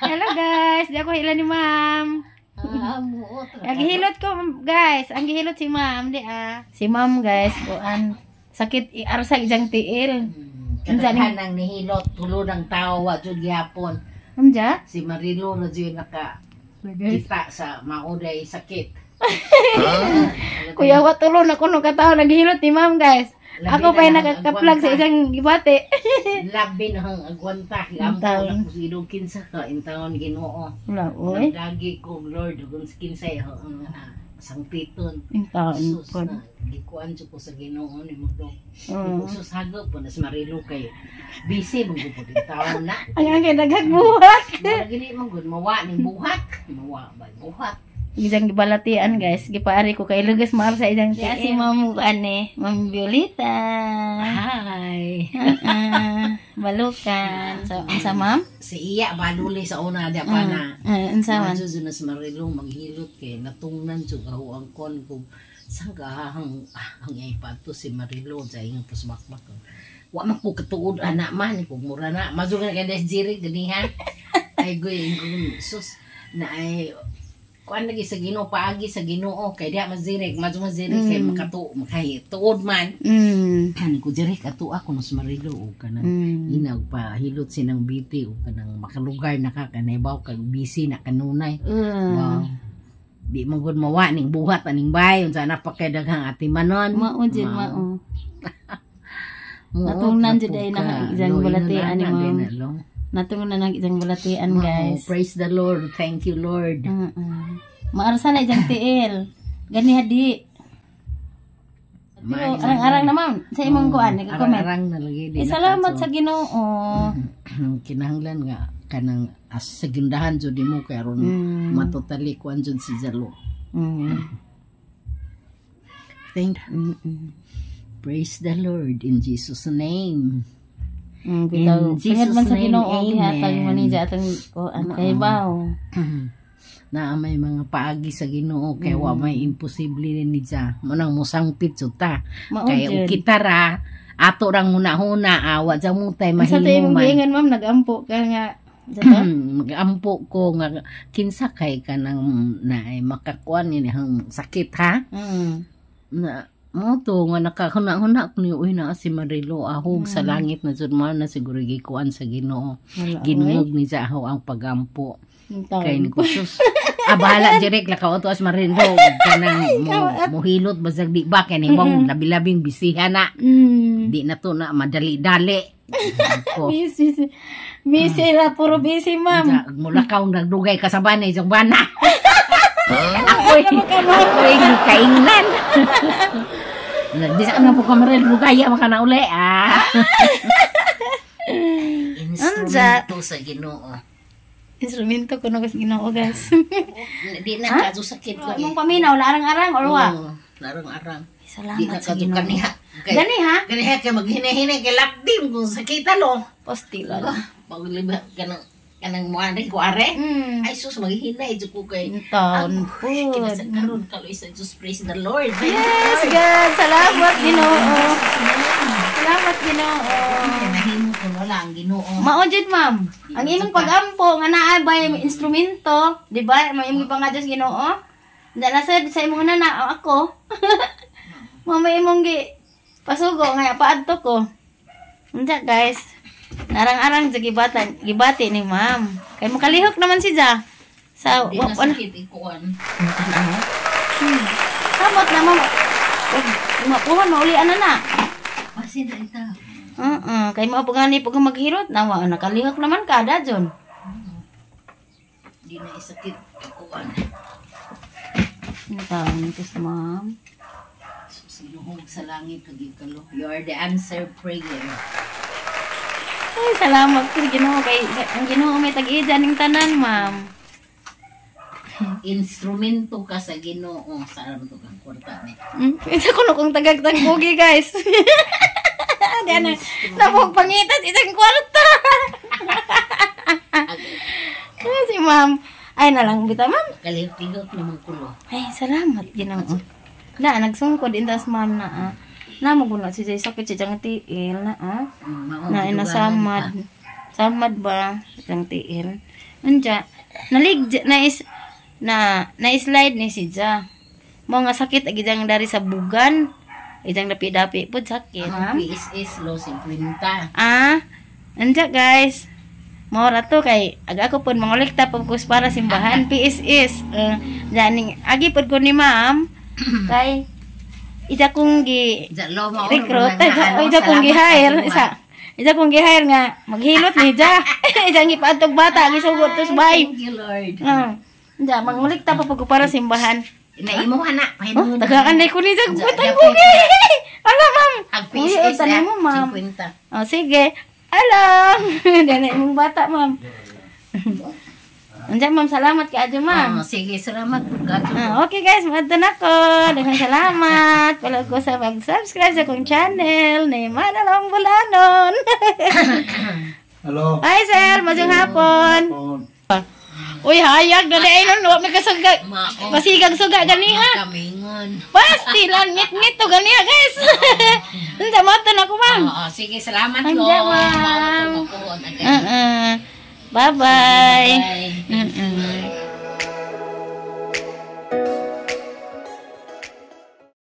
Hello guys, di ako hila ni ma'am. Ah, muot. Ang gihilot ko guys, ang gihilot si ma'am di ah. Si ma'am guys, kuan sakit iarsa ijang tiil. Kadaghan ang nihilot, tulo ng tao, wa jud gihapon. Unja? Si Marilo na jud naka Guys. kita sa mauday sakit. Kuya, wa tulo na kuno ka tao naghihilot ni ma'am guys. Labi Ako pa na yung ang nakakaplag sa agwanta. isang gibate. Labi na ang agwanta. Gampo Taon. na ko sa ilong kinsa ka, intawon Ginoo. Wala, oy. Nagdagi ko, Lord, kung kinsay ang sangpiton. Intaon Sus po. na, gikuan jud ko sa Ginoo ni mo dong. Oo. Sus hago po na si Marilo kay busy man gud po taon na. Ang kay nagagbuhat. Mura gini man gud mawa ning buhat. Mawa ba buhat. Isang gibalatian guys, gipaari ko kay lugas maar sa isang tiyan. Si Ma'am ane, Ma'am Violeta. Hi. Ah, balukan. So, unsa ma'am? Si iya baluli sa una di pa na. Ah, unsa man? Jud na si Marilo maghilot kay natungnan jud ako ang kon kung saan ka hang ang ay pa si Marilo sa ingon pasmakmak. Wa man ko katuod ana man kung mura na. Mazug na kay des jiri ganiha. Ay goy ingon sus na ay kuan lagi sa Ginoo, paagi sa Ginoo kay diha mazirik mazug mazirik kay makatu makay tuod man. Ani ko jirik ato ako no si Marilo og kanang inag pa hilot sinang biti o kanang makalugar na ka kanay baw kag busy na kanunay. Wow. Di man gud mawa ning buhat aning bay unsa na pa kay daghang atimanon. Mao jud mao. Natungnan jud ay na isang balatian ni ma'am. Natungnan ang isang balatian guys. Praise the Lord. Thank you, Lord. Maarsa na isang tiil. Gani hadi. Pero arang-arang na ma'am sa imong kuan nagko-comment. Arang na lagi di Eh, na salamat kaso. sa Ginoo. Kinahanglan nga kanang as segundahan jud nimo kay aron matotally kuan jud si Zalo. Thank Praise the Lord in Jesus' name. Bitaw. In Jesus' Tungod man sa name, Ginoo gihatag mo amen. ni atong kuan kay baw. Na may mga paagi sa Ginoo kay wa may imposible ni siya. Mo nang musangpit jud ta. Mao Kay jud. og kita ra ato rang huna-huna awa ja mo tay Sa tayo mahimo imong man. giingon ma'am nagampo ka nga sa to? Magampo ko nga kinsa kay kanang na ay makakuan ni ang sakit ha. Na mo to nga nakahuna-huna ko ni uy na si Marilo ahog sa langit na jud mo na siguro gikuan sa Ginoo. Wala, oy. Ginungog ni sa aho ang pagampo. Ang taon. Kay ni ko sus. Ah, bahala direk lakaw to as Marilo kanang mo, mohilot basag di ba kay ni labi-labing bisihan na. Di na to na madali-dali. Ko. Busy. Busy ra puro busy ma'am. Sa mulakaw nagdugay ka sa banay sa bana. Ako'y kaingnan. Di sa na po kamarel dugay maka na uli ah. Instrumento sa Ginoo. Instrumento ko na sa Ginoo guys. Di na kadto sakit ko. Imong paminaw la arang-arang or wa? Oo, Arang-arang. Di Salamat na sa kadto Ginoo. kaniha. Kay, Gani ha? Kaniha kay maghinay-hinay kay lapdim kung sakita lo. Postila. Pagliba kanang kanang muari ko are. Ay sus maghinay jud ko kay Ang taon po. Kinasa karon kaloy sa Diyos, praise the Lord. Thank you, Yes, Lord. God. Salamat, Ginoo. Salamat, Ginoo. Nahimo ko wala ang Ginoo. Mao jud, ma'am. Ang imong pagampo nga naa bay instrumento, di ba? May imong gipangadyo sa Ginoo. Dala sa imong nana ako. Mao may imong gi pasugo nga paadto ko. Unsa guys? Narang-arang sa gibatan, gibati ni ma'am. Kay makalihok naman si Ja. Sa Di na sakit ikuan. Samot na ma'am. Ug mapuhon maulian na na. Pasin na ita. Oo, kay mao pa gani pag maghirot na wa nakalihok naman kada jon. Di na isakit ikuan. Ano tawag nito sa ma'am? Sus, Ginuhog sa langit kag ikalo. You are the answer prayer. Ay, salamat sa Ginoo kay ang Ginoo may tag-ija ning tanan, ma'am. Instrumento ka sa Ginoo. Sa alam to kang kwarta ni. Isa ko no kung tagagtag bugi, guys. Di na nabog pangitas isang kwarta. Kasi ma'am, ay na lang bita, ma'am. Kalihok-lihok naman kulo. Ay, salamat Ginoo. Na nagsungkod intas ma'am na ah. Na mo guna si Jay sakit si jang tiil na ah. Mao Na gidugangan inasamad. pa. Samad ba ang tiil. Unja, nalig na is na na-slide ni si Ja. Mo nga sakit agi diyang dari sa bugan. Ijang dapi-dapi pud sakit. Ang PSS lo 50. Ah, anja guys. Mao ra to kay aga ako pud mangolekta pud ko para simbahan PSS. Ning agi pud ko ni ma'am kay ija kong gi Diyan lo mao recruit, ija kong gi-hire isa. Ija kong gi-hire nga maghilot ni ja. Ija gipaadtog bata gisugot to bay. Thank you, Lord. Anja mangolekta pa pud ko para simbahan. Naimuha na. Oh, Pahinungod. tagaan na ko ni ja. Diyan, Butang diyan ko. Ala, ma'am. Ang Uy, PSS tanan mo, ma'am. 50. Oh, sige. Alam. Diyan na imong bata, ma'am. Andiyan, ma'am. Salamat kay adyo, ma'am. Oh, sige, salamat po God. Ah, okay guys, maadto na ko. Daghang salamat. Palihog ko sa pag-subscribe sa akong channel ni Manalong Bulanon. Hello. Hi sir, maayong hapon. Hapon. Uy, hayag na ay nun, wa may kasuga. Mao. Masigang suga ganiha. Kamingon. Pastilan ngit-ngit to ganiha, guys. Unsa mo na ko, ma'am. Oo, sige, salamat lo. Andiyan, ma'am. Mao to. Bye-bye. Bye.